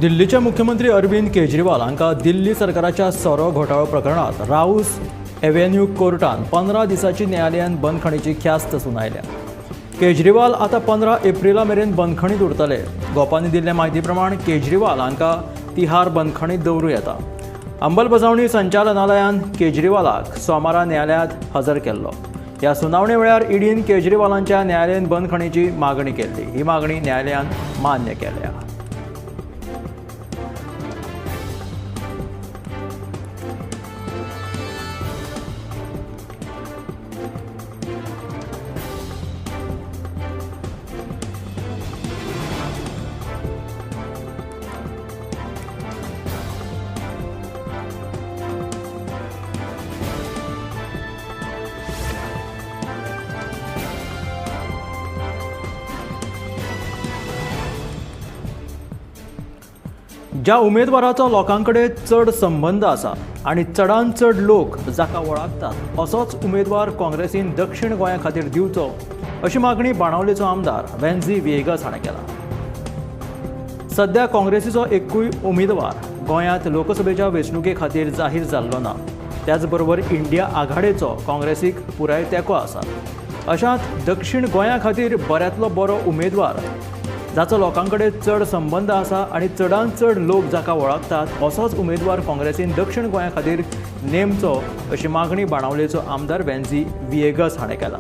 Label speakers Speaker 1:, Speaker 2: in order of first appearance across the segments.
Speaker 1: दिल्लीचे मुख्यमंत्री अरविंद केजरीवाल हांकां दिल्ली सरकाराच्या सोरो घोटाळो प्रकरणांत राऊस एव्हेन्यू कोर्टान 15 दिसांची न्यायालयान बंदखणीची ख्यास्त सुनायल्या. केजरीवाल आतां 15 एप्रिला मेरेन बंदखणीत उरतले. गोपांनी दिल्ले म्हायती प्रमाण केजरीवाल हांकां तिहार बंदखणीत दवरूं येता. अंमलबजावणी संचालनालयान केजरीवालाक सोमारा न्यायालयांत हजर केल्लो. ह्या सुनावणे वेळार ईडीन केजरीवालांच्या न्यायालयीन बंदखणीची मागणी केल्ली. ही मागणी न्यायालयान मान्य केल्या. ज्या उमेदवाराचो लोकां कडेन चड संबंद आसा आनी चडांत चड लोक जाका वळखतात असोच उमेदवार काँग्रेसीन दक्षिण गोंया खातीर दिवचो अशी मागणी बाणावलेचो आमदार वेन्झी व्हिएगस हाणें केला. सध्या काँग्रेसीचो एकूय उमेदवार गोंयांत लोकसभेच्या वेंचणुके खातीर जाहीर जाल्लो ना. त्याचबरोबर इंडिया आघाडेचो काँग्रेसीक पुराय तेंको आसा. अशांत दक्षिण गोंया खातीर बऱ्यांतलो बरो उमेदवार जाचो लोकां कडेन चड संबंद आसा आनी चडांत चड लोक जाका वळखतात असोच उमेदवार काँग्रेसीन दक्षिण गोंया खातीर नेमचो अशी मागणी बाणावलेचो आमदार वेन्झी व्हिएगस हाणें केला.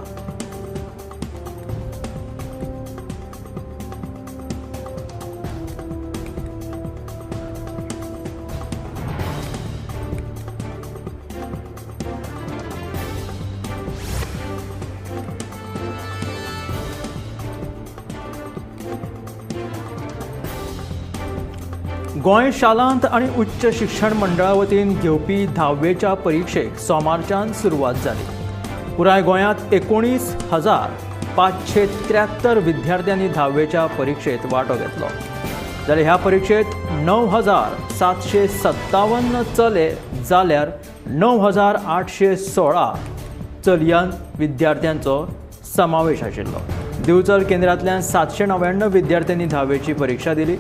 Speaker 1: गोंय शालांत आनी उच्च शिक्षण मंडळा वतीन घेवपी धावेच्या परिक्षेक सोमारच्यान सुरवात जाली. पुराय गोंयांत 19,573 विद्यार्थ्यांनी धावेच्या परिक्षेत वांटो घेतलो. जाल्यार ह्या परिक्षेत 9,757 चले जाल्यार 9,816 चलयां विद्यार्थ्यांचो समावेश आशिल्लो. दिवचल केंद्रांतल्यान 799 विद्यार्थ्यांनी धावेची परिक्षा दिली.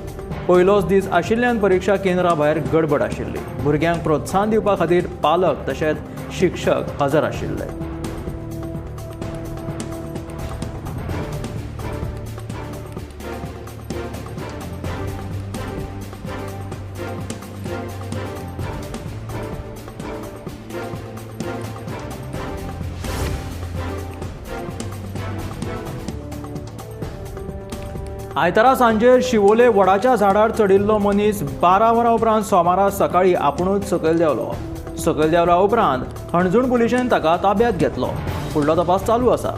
Speaker 1: पयलोच दीस आशिल्ल्यान परिक्षा केंद्रा भायर गडबड आशिल्ली. भुरग्यांक प्रोत्साहन दिवपा खातीर पालक तशेंच शिक्षक हजर आशिल्ले. आयतारा सांजेर शिवोले वडाच्या झाडार चडिल्लो मनीस 12 वरां उपरांत सोमारा सकाळी आपुणूच सकयल देंवलो. सकयल देंवल्या उपरांत हणजूण पुलिशेन ताका ताब्यांत घेतलो. फुडलो तपास चालू आसा.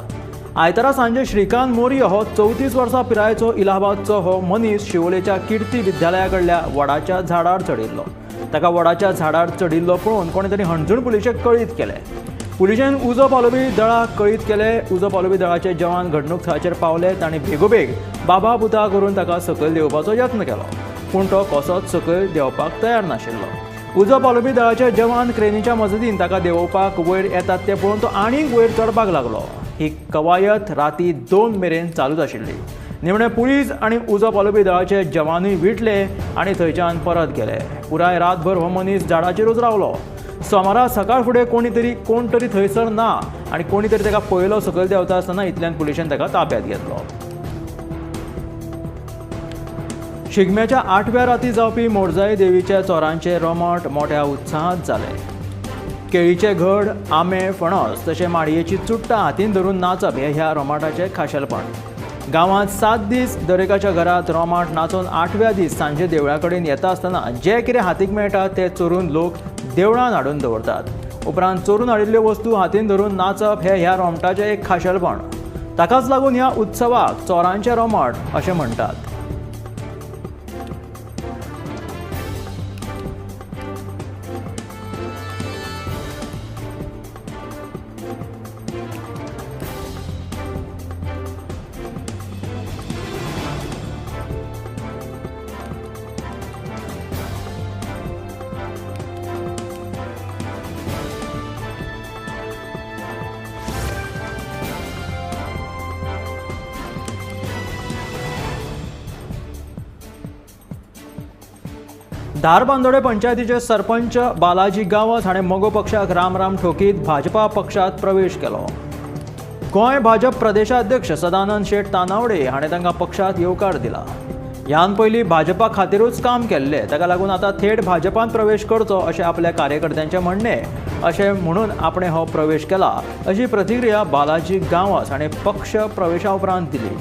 Speaker 1: आयतारा सांजे श्रीकांत मोरी हो 34 वर्सां पिरायेचो इलाहाबादचो हो मनीस शिवोलेच्या किर्ती विद्यालया कडल्या वडाच्या झाडार चडिल्लो. ताका वडाच्या झाडार चडिल्लो पळोवन कोणें तरी हणजूण पुलिशेक कळीत केलें. पुलिशेन उजो पालोवपी दळाक कळीत केले. उजो पालोवपी दळाचे जवान घडणूक थळाचेर पावले. तांणी बेगोबेग बाबा पुता करून ताका सकयल देंवपाचो यत्न केलो, पूण तो कसोच सकयल देंवपाक तयार नाशिल्लो. उजो पालोवपी दळाचे जवान क्रेनीच्या मजतीन ताका देंवोवपाक वयर येतात ते पळोवन तो आनीक वयर चडपाक लागलो. ही कवायत राती 2 मेरेन चालूच आशिल्ली. निमणे पुलीस आनी उजो पालोवपी दळाचे जवानूय विटले आनी थंयच्यान परत गेले. पुराय रातभर हो मनीस झाडाचेरूच रावलो. सोमारा सकाळ फुडें कोण तरी थंयसर ना आनी कोणी तरी ताका पळयलो सकयल देंवता आसतना. इतल्यान पुलिशेन ताका ताब्यांत घेतलो. शिगम्याच्या 8व्या राती जावपी मोरजाई देवीच्या चोरांचे रोमट मोठ्या उत्साहात जाले. केळीचे घड, आंबे, फणस तशें माडयेची चुट्टां हातीन धरून नाचप हें ह्या रोमाटाचें खाशेलपण. गांवांत 7 दीस दरेकाच्या घरांत रोमाट नाचून 8व्या दीस सांजे देवळा कडेन येता आसतना जें कितें हातीक मेळटा तें चोरून लोक देवळान हाडून दवरतात. उपरांत चोरून हाडिल्ल्यो वस्तू हातीन धरून नाचप हें ह्या रोमटाचें एक खाशेलपण. ताकाच लागून ह्या उत्सवाक चोरांचें रोमट अशें म्हणटात. धारबांदोडे पंचायतीचे सरपंच बालाजी गांवस हाणें मगो पक्षाक राम राम ठोकीत भाजपा पक्षात प्रवेश केलो. गोंय भाजप प्रदेशाध्यक्ष सदानंद शेट तानावडे हाणें तांकां पक्षात येवकार दिला. ह्यान पयलीं भाजपा खातीरूच काम केल्लें, ताका लागून आतां थेट भाजपान प्रवेश करचो अशें आपल्या कार्यकर्त्यांचें म्हणणें, अशें म्हणून आपणें हो प्रवेश केला अशी प्रतिक्रिया बालाजी गांवस हाणें पक्ष प्रवेशा उपरांत दिली.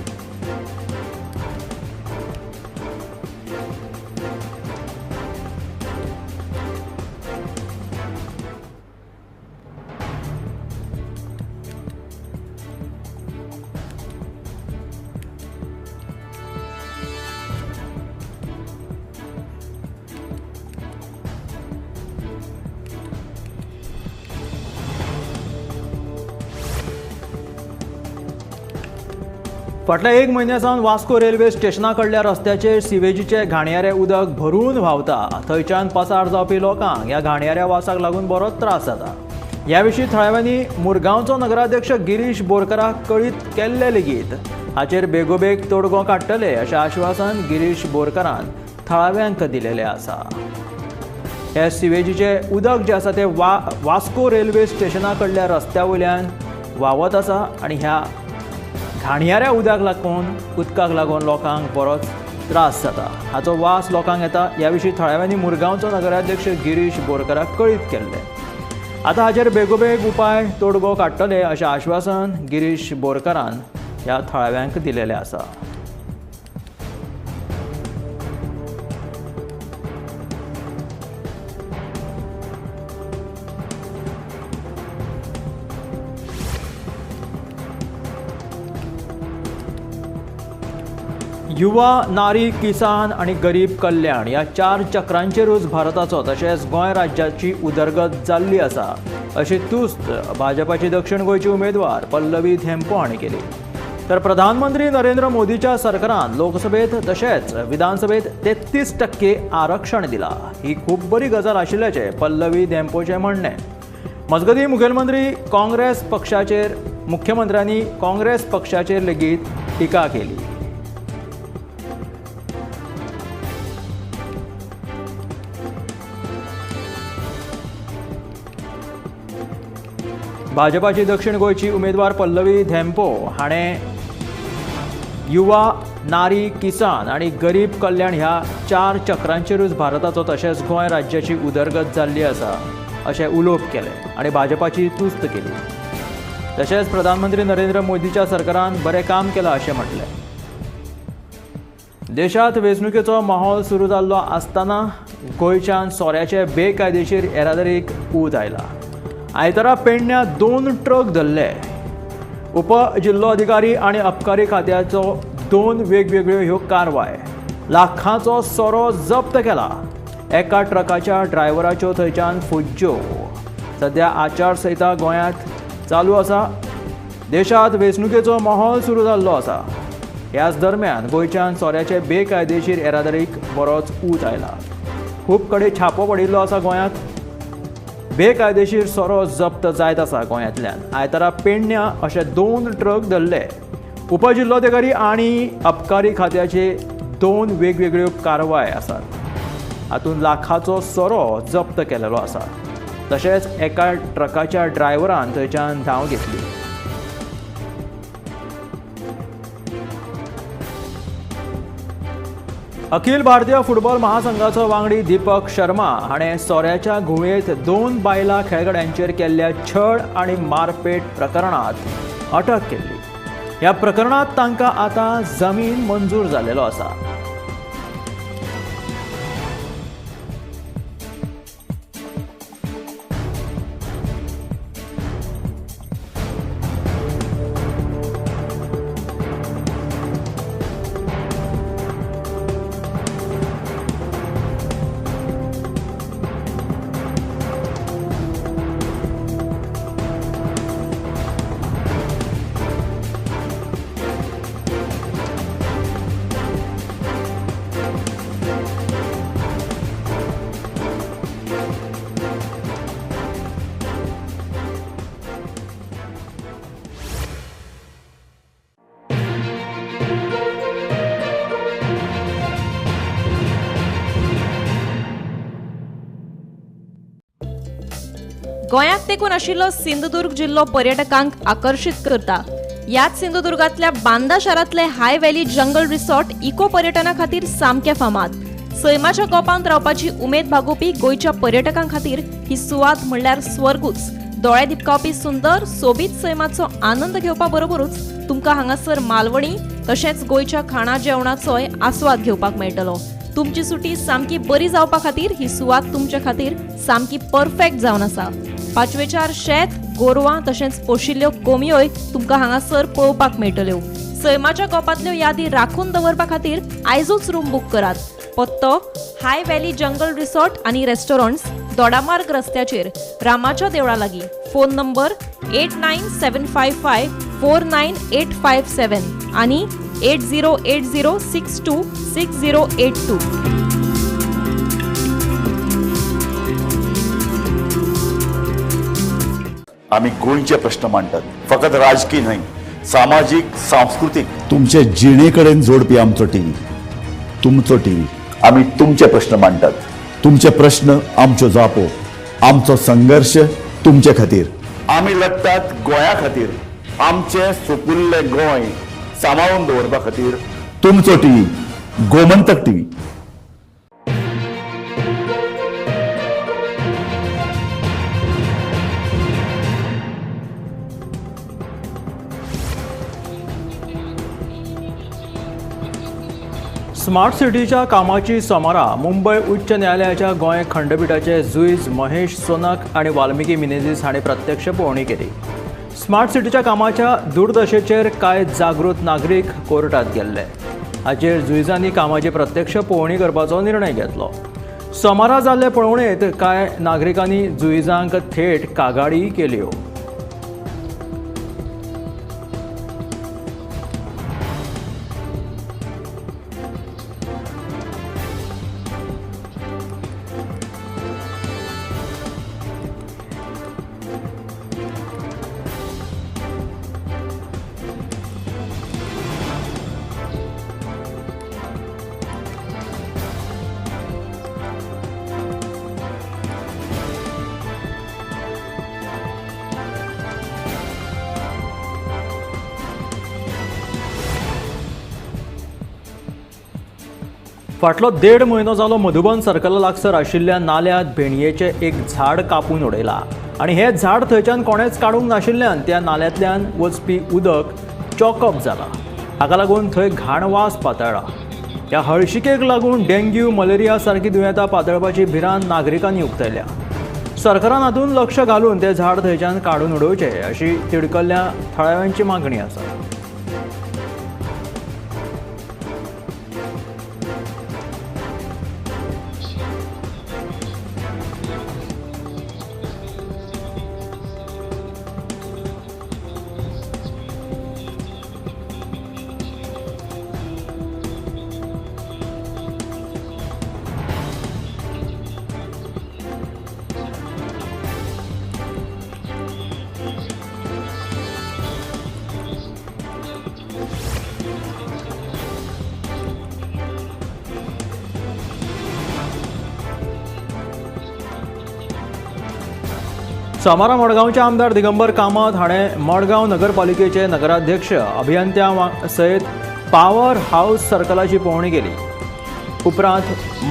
Speaker 1: फाटल्या एक म्हयन्या सावन वास्को रेल्वे स्टेशना कडल्या रस्त्याचेर सिवेजीचे घाणयारे उदक भरून व्हांवता. थंयच्यान पासार जावपी लोकांक ह्या घाणयाऱ्या वासाक लागून बरोच त्रास जाता. ह्या विशीं थळाव्यांनी मुरगांवचो नगराध्यक्ष गिरीश बोरकराक कळीत केल्ले लेगीत हाचेर बेगोबेग तोडगो काडटले अशें आश्वासन गिरीश बोरकरान थळाव्यांक दिलेलें आसा. हे सिवेजीचे उदक जें आसा तें वास्को रेल्वे स्टेशना कडल्या रस्त्या वयल्यान व्हांवत आसा आनी ह्या घाणयाऱ्या उदकाक लागून लोकांक बरोच त्रास जाता. हाचो वास लोकांक येता. ह्या विशीं थळाव्यांनी मुरगांवचो नगराध्यक्ष गिरीश बोरकराक कळीत केल्लें. आतां हाचेर बेगोबेग उपाय तोडगो काडटले अशें आश्वासन गिरीश बोरकरान ह्या थळाव्यांक दिलेलें आसा. युवा, नारी, किसान आनी गरीब कल्याण ह्या 4 चक्रांचेरूच भारताचो तशेंच गोंय राज्याची उदरगत जाल्ली आसा अशी तुस्त भाजपाची दक्षिण गोंयची उमेदवार पल्लवी धेंपो हांणी केली. तर प्रधानमंत्री नरेंद्र मोदीच्या सरकारान लोकसभेत तशेंच विधानसभेत 33% आरक्षण दिला ही खूब बरी गजाल आशिल्ल्याचें पल्लवी धेंपोचें म्हणणें. मजगतीं मुख्यमंत्र्यांनी काँग्रेस पक्षाचेर लेगीत टिका केली. भाजपाची दक्षिण गोंयची उमेदवार पल्लवी धेंपो हाणें युवा, नारी, किसान आनी गरीब कल्याण ह्या 4 चक्रांचेरूच भारताचो तशेंच गोंय राज्याची उदरगत जाल्ली आसा अशें उलोवप केलें आनी भाजपाची तुस्त केली. तशेंच प्रधानमंत्री नरेंद्र मोदीच्या सरकारान बरें काम केलां अशें म्हटलें. देशांत वेंचणुकेचो माहोल सुरू जाल्लो आसतना गोंयच्यान सोऱ्याचे बेकायदेशीर येरादारीक ऊत आयला. आयतारा पेडण्या 2 ट्रक धरले. उपजिल्लोधिकारी आनी अबकारी खात्याचो 2 वेगवेगळ्यो ह्यो कारवाय. लाखांचो सोरो जप्त केला. एका ट्रकाच्या ड्रायव्हराच्यो थंयच्यान फुज्ज्यो. सध्या आचारसंहिता गोंयांत चालू आसा. देशांत वेंचणुकेचो माहोल सुरू जाल्लो आसा. ह्याच दरम्यान गोंयच्यान सोऱ्याचे बेकायदेशीर येरादारीक बरोच ऊत आयला. खूब कडेन छापो पडिल्लो आसा गोंयांत. बेकायदेशीर सोरो जप्त जायत आसा गोंयांतल्यान. आयतारा पेडण्या अशे 2 ट्रक धरले. उपजिल्लोधिकारी आनी अबकारी खात्याचे 2 वेगवेगळ्यो कारवाय आसात. हातूंत लाखाचो सोरो जप्त केलेलो आसा. तशेंच एका ट्रकाच्या ड्रायव्हरान थंयच्यान धांव घेतली. अखिल भारतीय फुटबॉल महासंघाचो वांगडी दीपक शर्मा हाणें सोऱ्याच्या घुंवळेंत 2 बायलां खेळगड्यांचेर केल्ल्या छळ आनी मारपेट प्रकरणांत अटक केल्ली. ह्या प्रकरणांत तांकां आतां जमीन मंजूर जाल्लो आसा.
Speaker 2: गोंयाक तेंकून आशिल्लो सिंधुदुर्ग जिल्लो पर्यटकांक आकर्शीत करता. ह्याच सिंधुदुर्गांतल्या बांदा शारांतले high valley jungle resort eco पर्यटना खातीर सामकें फामाद. सैमाच्या गोपांत रावपाची उमेद भागोवपी गोंयच्या पर्यटकां खातीर ही सुवात म्हणल्यार स्वर्गूच. दोळे दिपकावपी सुंदर सोबीत सैमाचो आनंद घेवपा बरोबरूच तुमकां हांगासर मालवणी तशेंच गोंयच्या खाणा जेवणाचोय आस्वाद घेवपाक मेळटलो. तुमची सुटी सामकी बरी जावपा खातीर ही सुवात तुमचे खातीर सामकी परफेक्ट जावन आसा. पांचवेचार शेत, गोरवां तशेंच पोशिल्ल्यो कोंबयोय तुमकां हांगासर पळोवपाक मेळटल्यो. सैमाच्या गोपांतल्यो यादी राखून दवरपा खातीर आयजूच रूम बूक करात. पत्तो हाय व्हॅली जंगल रिसॉर्ट आनी रेस्टॉरंट्स, दोडामार्ग रस्त्याचेर, रामाच्या देवळा लागीं. फोन नंबर 8975549857 आनी 8080626082.
Speaker 3: आमी गोंयचे प्रश्न मांडटात, फकत राजकी न्हय, सामाजीक, सांस्कृतीक, तुमचे जिणे कडेन जोडपी आमचो टीव्ही, तुमचो टीव्ही. आमी तुमचे प्रश्न मांडटात, तुमचे प्रश्न आमच्यो जापो, आमचो संघर्श तुमचे खातीर. आमी लडटात गोंया खातीर, आमचें सुपुल्लें गोंय सांबाळून दवरपा खातीर. तुमचो टीव्ही, गोमंतक टीव्ही.
Speaker 1: स्मार्ट सिटीच्या कामाची सोमारा मुंबय उच्च न्यायालयाच्या गोंय खंडपीठाचे जुईज महेश सोनक आनी वाल्मिकी मिनेझीस हांणी प्रत्यक्ष पळोवणी केली. स्मार्ट सिटीच्या कामाच्या दुर्दशेचेर कांय जागृत नागरीक कोर्टात गेल्ले. हाचेर जुईजांनी कामाची प्रत्यक्ष पळोवणी करपाचो निर्णय घेतलो. सोमारा जाल्ले पळोवणेंत कांय नागरिकांनी जुईजांक थेट कागाळी केल्यो. फाटलो 1.5 म्हयनो जालो मधुबन सर्कला लागसर आशिल्ल्या नाल्यांत भेंडयेचें एक झाड कापून उडयलां आनी हें झाड थंयच्यान कोणेंच काडूंक नाशिल्ल्यान त्या नाल्यांतल्यान वचपी उदक चॉकअप जालां. हाका लागून थंय घाण वास पातळ्ळा. ह्या हळशिकेक लागून डेंग्यू, मलेरिया सारकी दुयेंतां पातळपाची भिरांत नागरिकांनी उक्तायल्या. सरकारान हातूंत लक्ष घालून तें झाड थंयच्यान काडून उडोवचें अशी तिडकल्ल्या थळाव्यांची मागणी आसा. सोमारा मडगांवचे आमदार दिगंबर कामत हाणें मडगांव नगरपालिकेचे नगराध्यक्ष अभियंत्यां सयत पावर हावस सर्कलाची पळोवणी केली. उपरांत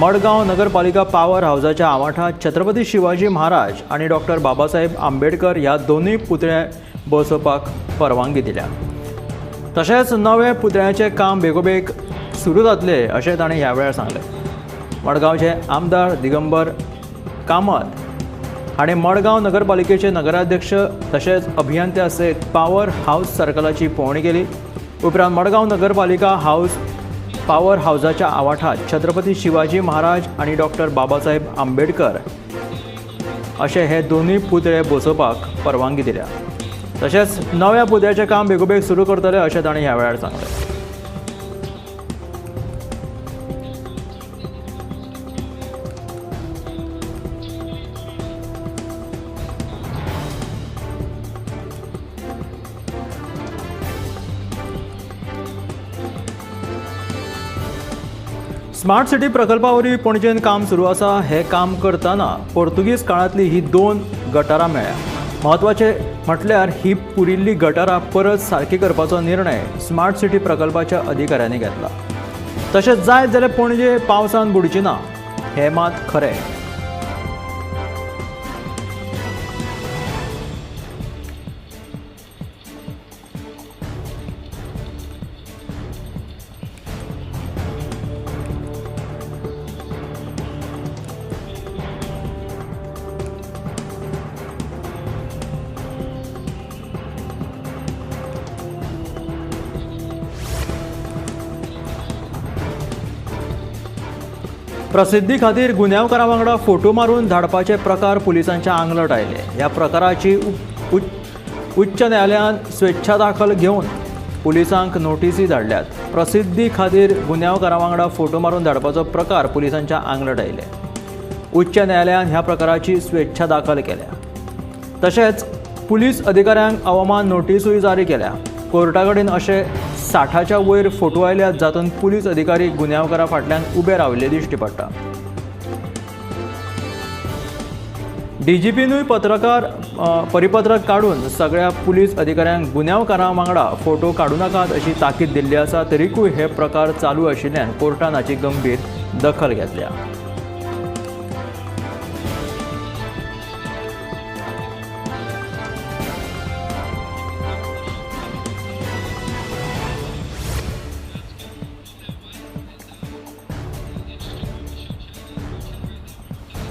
Speaker 1: मडगांव नगरपालिका पावर हावसाच्या आवाठांत छत्रपती शिवाजी महाराज आनी डॉक्टर बाबासाहेब आंबेडकर ह्या दोनूय पुतळे बसोवपाक परवानगी दिल्या. तशेंच नवे पुतळ्याचें काम बेगोबेग सुरू जातलें अशें ताणें ह्या वेळार सांगलें. मडगांवचे आमदार दिगंबर कामत हाणें मडगांव नगरपालिकेचे नगराध्यक्ष तशेंच अभियंत्या सयत पावर हावस सर्कलाची पळोवणी केली. उपरांत मडगांव नगरपालिका हावस पावर हावसाच्या आवाठांत छत्रपती शिवाजी महाराज आनी डॉक्टर बाबासाहेब आंबेडकर अशे हे दोनूय पुतळे बसोवपाक परवानगी दिल्या. तशेंच नव्या पुतळ्याचें काम बेगोबेग सुरू करतले अशें ताणें ह्या वेळार सांगलें. स्मार्ट सिटी प्रकल्पा वरवीं पणजेन काम सुरू आसा. हें काम करतना पोर्तुगीज काळांतली ही 2 गटारां मेळ्ळ्या. म्हत्वाचें म्हटल्यार ही पुरिल्ली गटारां परत सारकी करपाचो निर्णय स्मार्ट सिटी प्रकल्पाच्या अधिकाऱ्यांनी घेतला. तशेंच जायत जाल्यार पणजे पावसान बुडची ना हें मात खरें. प्रसिद्धी खातीर गुन्यांवकारां वांगडा फोटो मारून धाडपाचे प्रकार पुलिसांच्या आंगलट आयले. ह्या प्रकाराची उच्च न्यायालयान स्वेच्छा दाखल घेवन पुलिसांक नोटीसी धाडल्यात. प्रसिद्धी खातीर गुन्यांवकारां वांगडा फोटो मारून धाडपाचो प्रकार पुलिसांच्या आंगलट आयले. उच्च न्यायालयान ह्या प्रकाराची स्वेच्छा दाखल केल्या. तशेंच पुलीस अधिकाऱ्यांक अवमान नोटीसूय जारी केल्या. कोर्टा कडेन अशे 60च्या वयर फोटो आयल्यात जातूंत पुलीस अधिकारी गुन्यांवकारा फाटल्यान उबे राविल्ले दिश्टी पडटा. डीजीपीनूय पत्रकार परिपत्रक काडून सगळ्या पुलीस अधिकाऱ्यांक गुन्यांवकारां वांगडा फोटो काडूं नाकात अशी ताकीद दिल्ली आसा. तरीकूय हे प्रकार चालू आशिल्ल्यान कोर्टान हाची गंभीर दखल घेतल्या.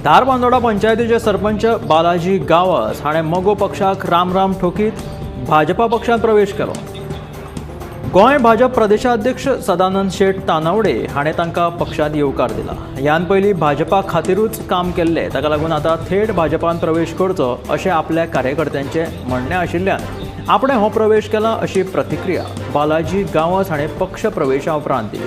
Speaker 1: धारबांदोडा पंचायतीचे सरपंच बालाजी गावस हाणें मगो पक्षाक राम राम ठोकीत भाजपा पक्षांत प्रवेश केलो. गोंय भाजप प्रदेशाध्यक्ष सदानंद शेट तानावडे हाणें तांकां पक्षांत येवकार दिला. ह्यान पयलीं भाजपा खातीरूच काम केल्लें, ताका लागून आतां थेट भाजपान प्रवेश करचो अशें आपल्या कार्यकर्त्यांचें म्हणणें आशिल्ल्यान आपणें हो प्रवेश केला अशी प्रतिक्रिया बालाजी गावस हाणें पक्ष प्रवेशा उपरांत दिली.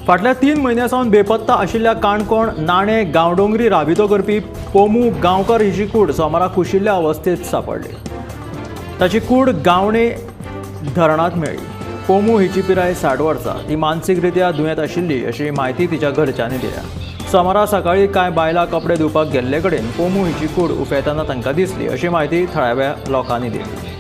Speaker 1: फाटल्या 3 म्हयन्यां सावन बेपत्ता आशिल्ल्या काणकोण नाणे गांवडोंगरी राबितो करपी पोमू गांवकर हिची कूड सोमारा कुशिल्ल्या अवस्थेत सांपडली. ताची कूड गावणे धरणांत मेळ्ळी. पोमू हिची पिराय 60 वर्सां. ती मानसीक रित्या दुयेंत आशिल्ली अशी म्हायती तिच्या घरच्यांनी दिल्या. सोमारा सकाळीं कांय बायलां कपडे धुवपाक गेल्ले कडेन पोमू हिची कूड उफेतना तांकां दिसली अशी म्हायती थळाव्या लोकांनी दिली.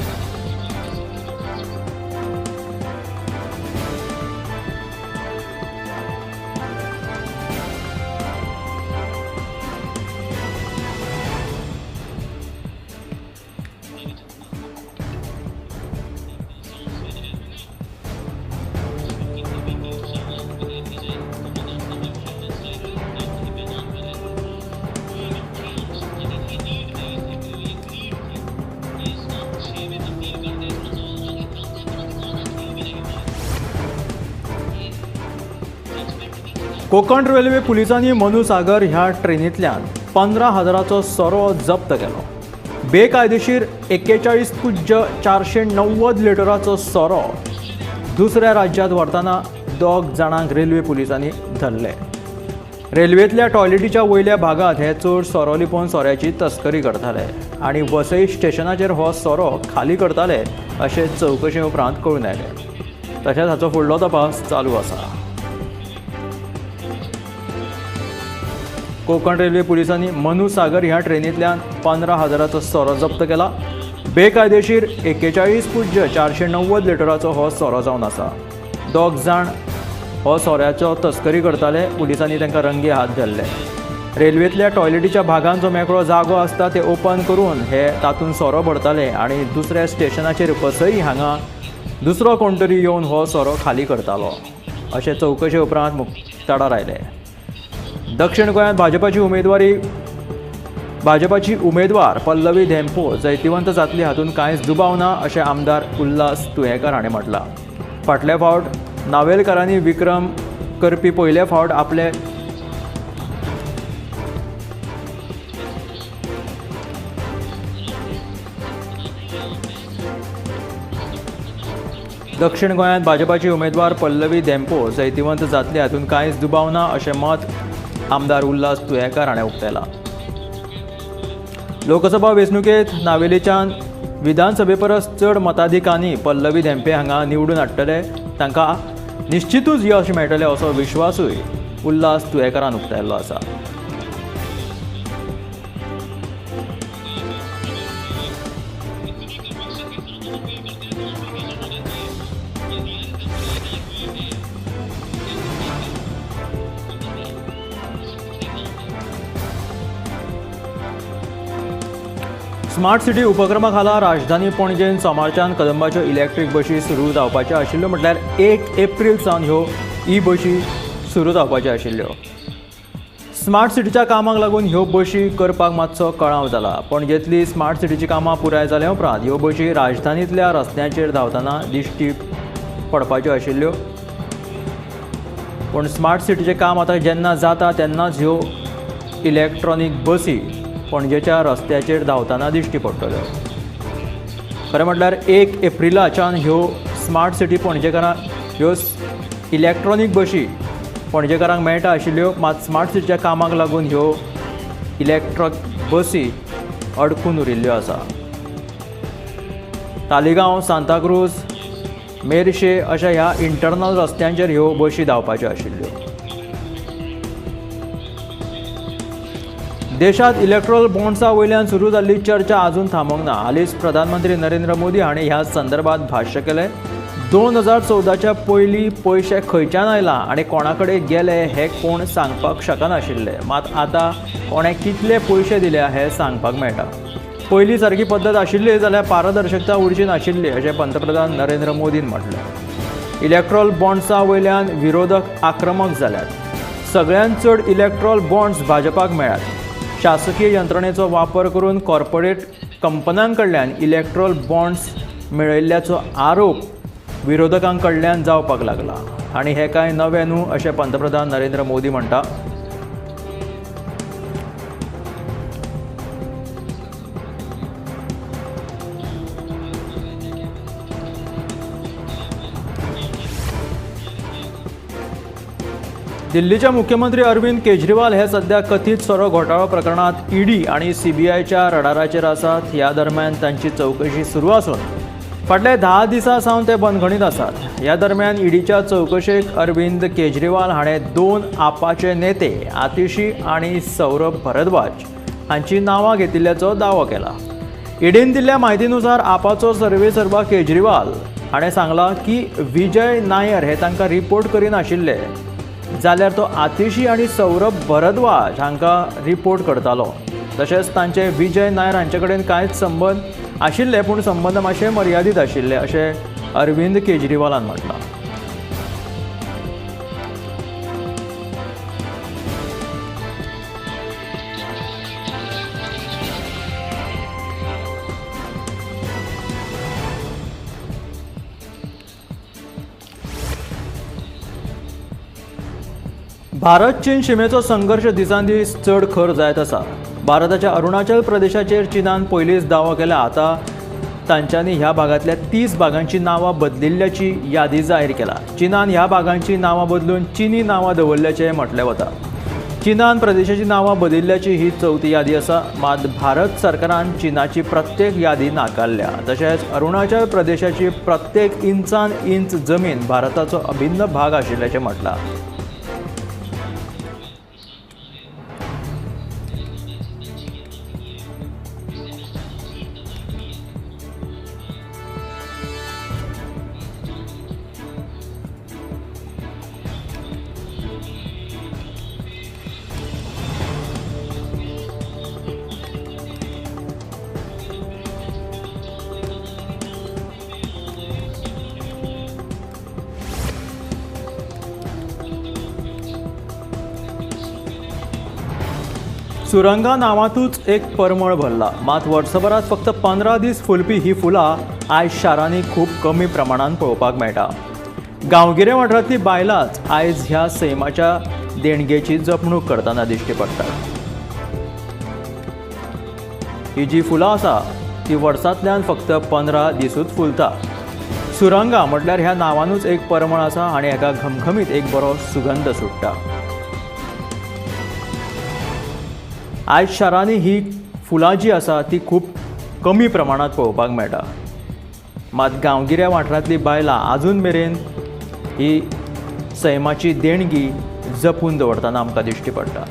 Speaker 1: कोकण रेल्वे पुलिसांनी मनु सागर ह्या ट्रेनींतल्यान 15,000चो सोरो जप्त केलो. बेकायदेशीर 41.490 लिटराचो सोरो दुसऱ्या राज्यांत व्हरतना 2 जाणांक रेल्वे पुलिसांनी धरले. रेल्वेंतल्या टॉयलेटीच्या वयल्या भागांत हे चोर सोरो लिपोवन सोऱ्याची तस्करी करताले आनी वसई स्टेशनाचेर हो सोरो खाली करताले अशें चवकशे उपरांत कळून आयलें. तशेंच हाचो फुडलो तपास चालू आसा. कोकण रेल्वे पुलिसांनी मनु सागर ह्या ट्रेनींतल्यान 15,000चो सोरो जप्त केला. बेकायदेशीर 41.490 लिटराचो हो सोरो जावन आसा. 2 जाण हो सोऱ्याचो तस्करी करताले. पुलिसांनी तांकां रंगे हात धरले. रेल्वेंतल्या टॉयलेटीच्या भागान जो मेकळो जागो आसता ते ओपन करून हे तातूंत सोरो भरताले आनी दुसऱ्या स्टेशनाचेर वसई हांगा दुसरो कोण तरी येवन हो सोरो खाली करतालो अशें चवकशे उपरांत मुक्ताडार आयले. दक्षिण गोंयांत भाजपाची उमेदवार पल्लवी धेंपो जैतिवंत जातली हातूंत कांयच दुबाव ना अशें आमदार उल्हास तुयेंकार हाणें म्हटलां. फाटल्या फावट नावेलकारांनी विक्रम करपी पयले फावट आपले दक्षिण गोंयांत भाजपाची उमेदवार पल्लवी धेंपो जैतिवंत जातली हातूंत कांयच दुबाव ना अशें मत आमदार उल्हास तुयेंकार हाणें उक्तायलां. लोकसभा वेंचणुकेंत नावेलीच्यान विधानसभे परस चड मताधिकांनी पल्लवी धेंपे हांगा निवडून हाडटले, तांकां निश्चितूच यश मेळटलें असो विश्वासूय उल्हास तुयेंकारान उक्तायल्लो आसा. स्मार्ट सिटी उपक्रमा खाला राजधानी पणजेन सोमारच्यान कदंबाच्यो इलेक्ट्रीक बशी सुरू जावपाच्यो आशिल्ल्यो, म्हटल्यार 1 एप्रील सावन ह्यो ई बशी सुरू जावपाच्यो आशिल्ल्यो. स्मार्ट सिटीच्या कामाक लागून ह्यो बशी करपाक मातसो कळाव जाला. पणजेंतली स्मार्ट सिटीची कामां पुराय जाल्या उपरांत ह्यो बशी राजधानींतल्या रस्त्यांचेर धांवतना दिश्टी पडपाच्यो आशिल्ल्यो. पूण स्मार्ट सिटीचें काम आतां जेन्ना जाता तेन्नाच ह्यो इलेक्ट्रॉनीक बसी पणजेच्या रस्त्याचेर धांवतना दिश्टी पडटल्यो. खरें म्हटल्यार 1 एप्रिलाच्यान ह्यो स्मार्ट सिटी पणजेकारांक ह्यो इलेक्ट्रॉनीक बशी पणजेकारांक मेळटा आशिल्ल्यो, मात स्मार्ट सिटीच्या कामाक लागून ह्यो इलेक्ट्रॉनीक बसी अडकून उरिल्ल्यो आसा. तालिगांव, सांताक्रूज, मेरशे अशा ह्या इंटरनल रस्त्यांचेर ह्यो बशी धांवपाच्यो आशिल्ल्यो. देशांत इलेक्ट्रॉल बॉन्ड्सा वयल्यान सुरू जाल्ली चर्चा आजून थांबोवंक ना. हालींच प्रधानमंत्री नरेंद्र मोदी हांणी ह्या संदर्भात भाश्य केलें. 2014च्या पयलीं पयशे खंयच्यान आयला आनी कोणा कडेन गेले हें कोण सांगपाक शकनाशिल्ले, मात आतां कोणें कितले पयशे दिल्या हें सांगपाक मेळटा. पयलीं सारकी पद्दत आशिल्ली जाल्यार पारदर्शकता उरची नाशिल्ली अशें पंतप्रधान नरेंद्र मोदीन म्हटलें. इलेक्ट्रॉल बॉन्ड्सा वयल्यान विरोधक आक्रमक जाल्यात. सगळ्यांत चड इलेक्ट्रॉल बॉन्ड्स भाजपाक मेळ्ळ्यात. शासकीय यंत्रणेचो वापर करून कॉर्पोरेट कंपन्यां कडल्यान इलेक्ट्रॉल बॉन्ड्स मेळयल्ल्याचो आरोप विरोधकां कडल्यान जावपाक लागला आनी हें कांय नवें न्हू अशें पंतप्रधान नरेंद्र मोदी म्हणटा. दिल्लीचे मुख्यमंत्री अरविंद केजरीवाल हे सध्या कथित सोरो घोटाळो प्रकरणात ईडी आणि सीबीआयच्या रडाराचेर आसात. ह्या दरम्यान तांची चवकशी सुरू आसून फाटल्या 10 दिसां सावन ते बंदखणीत आसात. ह्या दरम्यान ईडीच्या चवकशेक अरविंद केजरीवाल हाणें 2 आपाचे नेते आतिशी आनी सौरभ भरद्वाज हांची नांवां घेतिल्ल्याचो दावो केला. ईडीन दिल्ल्या म्हायतीनुसार आपाचो सर्वेसर्वा केजरीवाल हाणें सांगलां की विजय नायर हे तांकां रिपोर्ट करिनाशिल्ले जाल्यार तो आतिशी आनी सौरभ भरद्वाज हांकां रिपोर्ट करतालो. तशेंच तांचे विजय नायर हांचे कडेन कांयच संबंद आशिल्ले, पूण संबंद मातशे मर्यादीत आशिल्ले अशें अरविंद केजरीवालान म्हटलां. भारत चीन शिमेचो संघर्ष दिसान दीस चड खर जायत आसा. भारताच्या अरुणाचल प्रदेशाचेर चीनान पयलींच दावो केला. आतां तांच्यांनी ह्या भागांतल्या 30 भागांची नांवां बदलिल्ल्याची यादी जाहीर केला. चीनान ह्या भागांची नांवां बदलून चीनी नांवां दवरल्याचें म्हटलें वता. चीनान प्रदेशाची नांवां बदलिल्ल्याची ही चवथी यादी आसा. मात भारत सरकारान चीनाची प्रत्येक यादी नाकारल्या. तशेंच अरुणाचल प्रदेशाची प्रत्येक इंचान इंच जमीन भारताचो अभिन्न भाग आशिल्ल्याचें म्हटलां. सुरंगा नांवांतूच एक परमळ भरला, मात वर्सभरात फक्त 15 दीस फुलपी ही फुलां आयज शारांनी खूब कमी प्रमाणान पळोवपाक मेळटा. गांवगिऱ्या वाठारांतली बायलांच आयज ह्या सैमाच्या देणगेची जपणूक करतना दिश्टी पडटा. ही जी फुलां आसा ती वर्सांतल्यान फक्त 15 दिसूच फुलता. सुरंगा म्हटल्यार ह्या नांवानूच एक परमळ आसा आनी हाका घमघमीत एक बरो सुगंध सुट्टा. आयज शारांनी ही फुलां जी आसा ती खूब कमी प्रमाणांत पळोवपाक मेळटा. मात गांवगिऱ्या वाठारांतली बायलां आजून मेरेन ही सैमाची देणगी जपून दवरतना आमकां दिश्टी पडटा.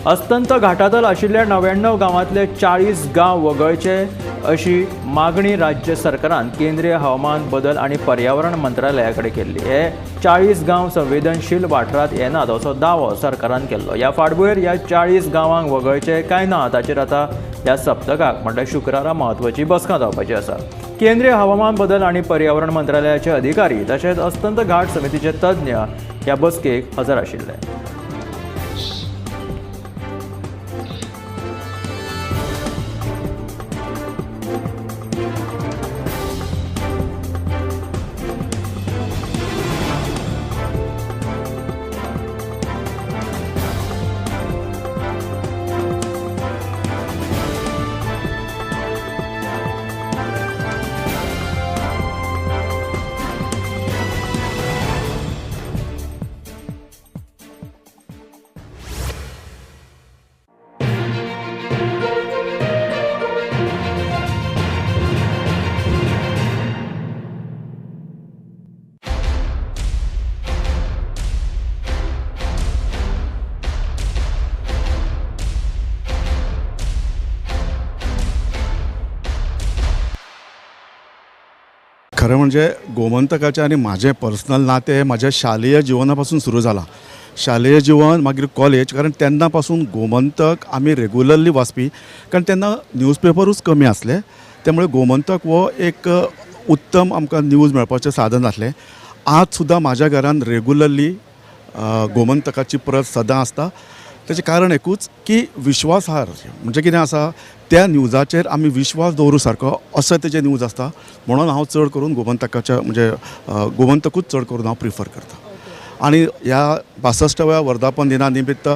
Speaker 1: अस्तंत घाटातल आशिल्ल्या 99 गांवांतले 40 गांव वगळचे अशी मागणी राज्य सरकारान केंद्रीय हवामान बदल आनी पर्यावरण मंत्रालया कडेन केल्ली. हे 40 गांव संवेदनशील वाठारांत येनात असो दावो सरकारान केल्लो. ह्या फाटभुंयेर ह्या 40 गांवांक वगळचे काय ना ताचेर आतां ह्या सप्तकाक म्हणल्यार शुक्रारा म्हत्वाची बसका जावपाची आसा. केंद्रीय हवामान बदल आनी पर्यावरण मंत्रालयाचे अधिकारी तशेंच अस्तंत घाट समितीचे तज्ञ ह्या बसकेक हजर आशिल्ले.
Speaker 4: खरें म्हणजे गोमंतकाचें आनी म्हाजें पर्सनल नातें म्हाज्या शालेय जिवना पासून सुरू जालां. शालेय जिवन मागीर कॉलेज, कारण तेन्ना पासून गोमंतक आमी रेगुलरली वाचपी, कारण तेन्ना न्यूजपेपरूच कमी आसले, त्यामुळे गोमंतक हो एक उत्तम आमकां न्यूज मेळपाचें साधन आसलें. आज सुद्दां म्हाज्या घरान रेगुलरली गोमंतकाची प्रत सदां आसता. ताचें कारण एकूच की विश्वासार्ह, म्हणजे कितें आसा त्या न्यूजाचेर आमी विश्वास दवरूं सारको असो तेजे न्यूज आसता, म्हणून हांव चड करून गोमंतकाच्या म्हणजे गोमंतकूच चड करून हांव प्रिफर करता. आनी ह्या 62व्या वर्धापन दिना निमित्त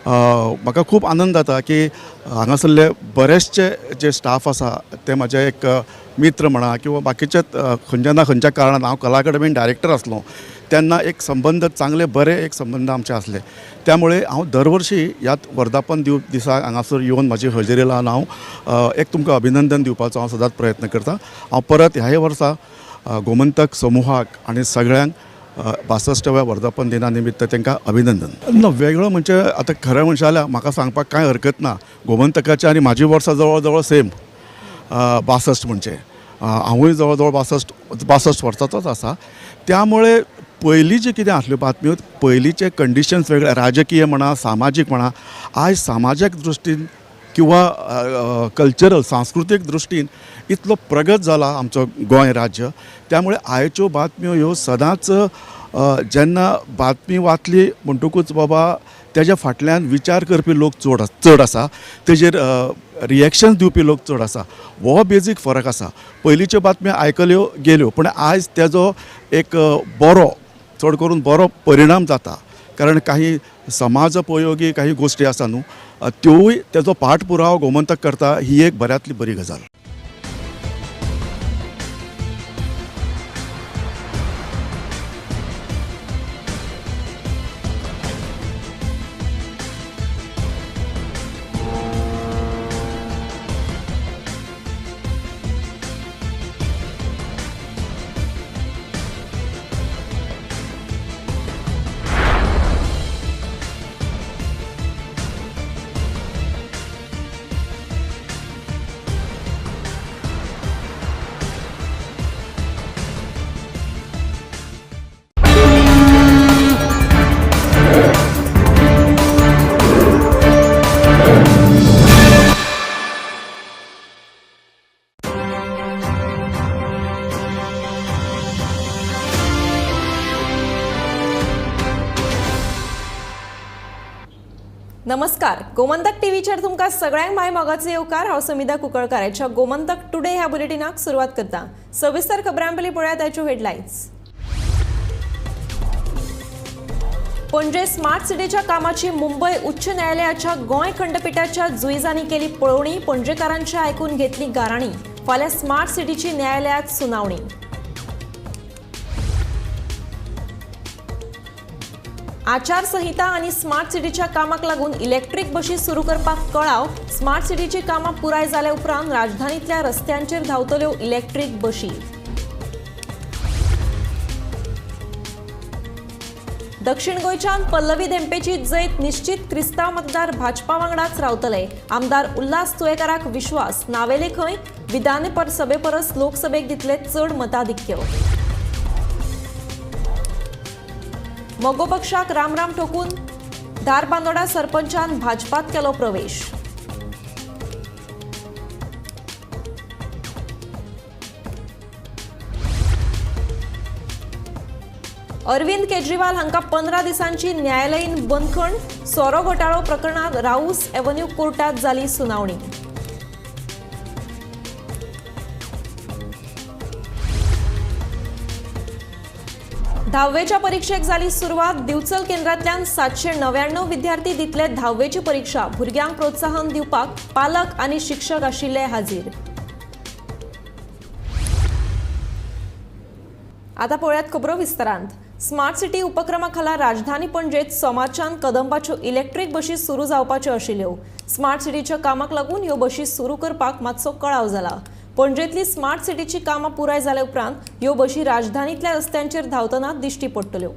Speaker 4: म्हाका खूब आनंद जाता की हांगासरले बरेचशे जे स्टाफ आसा ते म्हाजे एक मित्र म्हणा किंवा बाकीचे खंयच्या ना खंयच्या कारणान हांव कला अकादमीन डायरेक्टर आसलो तेन्ना एक संबंद चांगले बरे एक संबंद आमचे आसले. त्यामुळे हांव दरवर्षी ह्या वर्धापन दिसा हांगासर येवन म्हाजी हजेरी लावन हांव एक तुमकां अभिनंदन दिवपाचो हांव सदांच प्रयत्न करता. हांव परत ह्याय वर्सा गोमंतक समुहाक आनी सगळ्यांक 62व्या वर्धापन दिना निमित्त तांकां अभिनंदन. ना वेगळो म्हणजे आतां खरें म्हणशात जाल्यार म्हाका सांगपाक कांय हरकत ना. गोमंतकाचे आनी म्हाजी वर्सां जवळ जवळ सेम 62 म्हणजे हांवूय जवळ जवळ 62 वर्साचोच आसा. त्यामुळे पयलीं जे कितें आसल्यो बातम्यो, पयलींचे कंडिशन्स वेगळे, राजकीय म्हणा सामाजीक म्हणा, आयज सामाजीक दृश्टीन किंवा कल्चरल सांस्कृतीक दृश्टीन इतलो प्रगत जाला आमचो गोंय राज्य. त्यामुळे आयच्यो बातम्यो ह्यो सदांच जेन्ना बातमी वाचली म्हणटकूच बाबा तेज्या फाटल्यान विचार करपी लोक चड आसा, तेजेर रिएक्शन दिवपी लोक चड आसा. हो बेजीक फरक आसा. पयलींच्यो बातम्यो आयकल्यो गेल्यो, पूण आयज तेजो एक बरो चड करून बरो परिणाम जाता, कारण काही समाजोपयोगी काही गोश्टी आसा न्हू त्योय तेजो पाठपुरावो गोमंतक करता. ही एक बऱ्यांतली बरी गजाल.
Speaker 2: नमस्कार, गोमंतक टीव्हीचेर तुमकां सगळ्यांक माय मोगाचो येवकार. हांव समिधा कुंकळकार ह्या गोमंतक टुडे ह्या बुलेटिनाक सुरवात करता. सविस्तर खबरां पयलीं पळयात आयच्यो हेडलायन्स. पणजे स्मार्ट सिटीच्या कामाची मुंबय उच्च न्यायालयाच्या गोंय खंडपिठाच्या जुईजांनी केली पळोवणी. पणजेकारांची आयकून घेतली गाराणी. फाल्यां स्मार्ट सिटीची न्यायालयात सुनावणी. आचारसंहिता आनी स्मार्ट सिटीच्या कामाक लागून इलेक्ट्रीक बशी सुरू करपाक कळाव. स्मार्ट सिटीची कामां पुराय जाल्या उपरांत राजधानीतल्या रस्त्यांचेर धांवतल्यो इलेक्ट्रीक बशी. दक्षिण गोंयच्यान पल्लवी धेंपेची जैत निश्चित. क्रिस्तांव मतदार भाजपा वांगडाच रावतले. आमदार उल्हास तुयेकाराक विश्वास. नावेले खंय विधानसभे परस लोकसभेक दितले चड मताधिक्य. मगो पक्षाक रामराम ठोकून धारबांदोडा सरपंचान भाजपात केलो प्रवेश. अरविंद केजरीवाल हांकां 15 दिसांची न्यायालयीन बंदखण. सोरो घोटाळो प्रकरणांत राऊस एव्हन्यू कोर्टात जाली सुनावणी. धाव्वेच्या परीक्षेक जाली सुरवात. दिवचल केंद्रांतल्यान 799 विद्यार्थी दितले धाव्वेची परीक्षा. भुरग्यांक प्रोत्साहन दिवपाक पालक आनी शिक्षक आशिल्ले हाजीर. आता पळयात खबरो विस्तारांत. स्मार्ट सिटी उपक्रमा खाला राजधानी पणजेत सोमारच्यान कदंबाच्यो इलेक्ट्रीक बशी सुरू जावपाच्यो आशिल्ल्यो. स्मार्ट सिटीच्या कामाक लागून ह्यो बशी सुरू करपाक मातसो कळाव जाला. पणजेतली स्मार्ट सिटीची कामां पुराय जाल्या उपरांत ह्यो बशी राजधानीतल्या रस्त्यांचेर धांवतना दिश्टी पडटल्यो.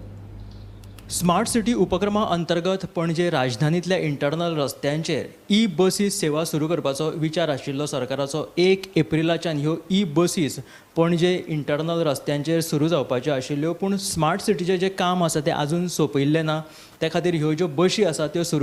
Speaker 1: स्मार्ट सिटी उपक्रमा अंतर्गत पणजे राजधानीतल्या इंटरनल रस्त्यांचेर ई बसीस सेवा सुरू करपाचो विचार आशिल्लो सरकाराचो. 1 एप्रिलाच्यान ह्यो ई बसीस पणजे इंटरनल रस्त्यांचेर सुरू जावपाच्यो आशिल्ल्यो, पूण स्मार्ट सिटीचें जें काम आसा तें आजून सोंपयिल्लें ना. त्या खातीर ह्यो ज्यो बशी आसा त्यो सुरू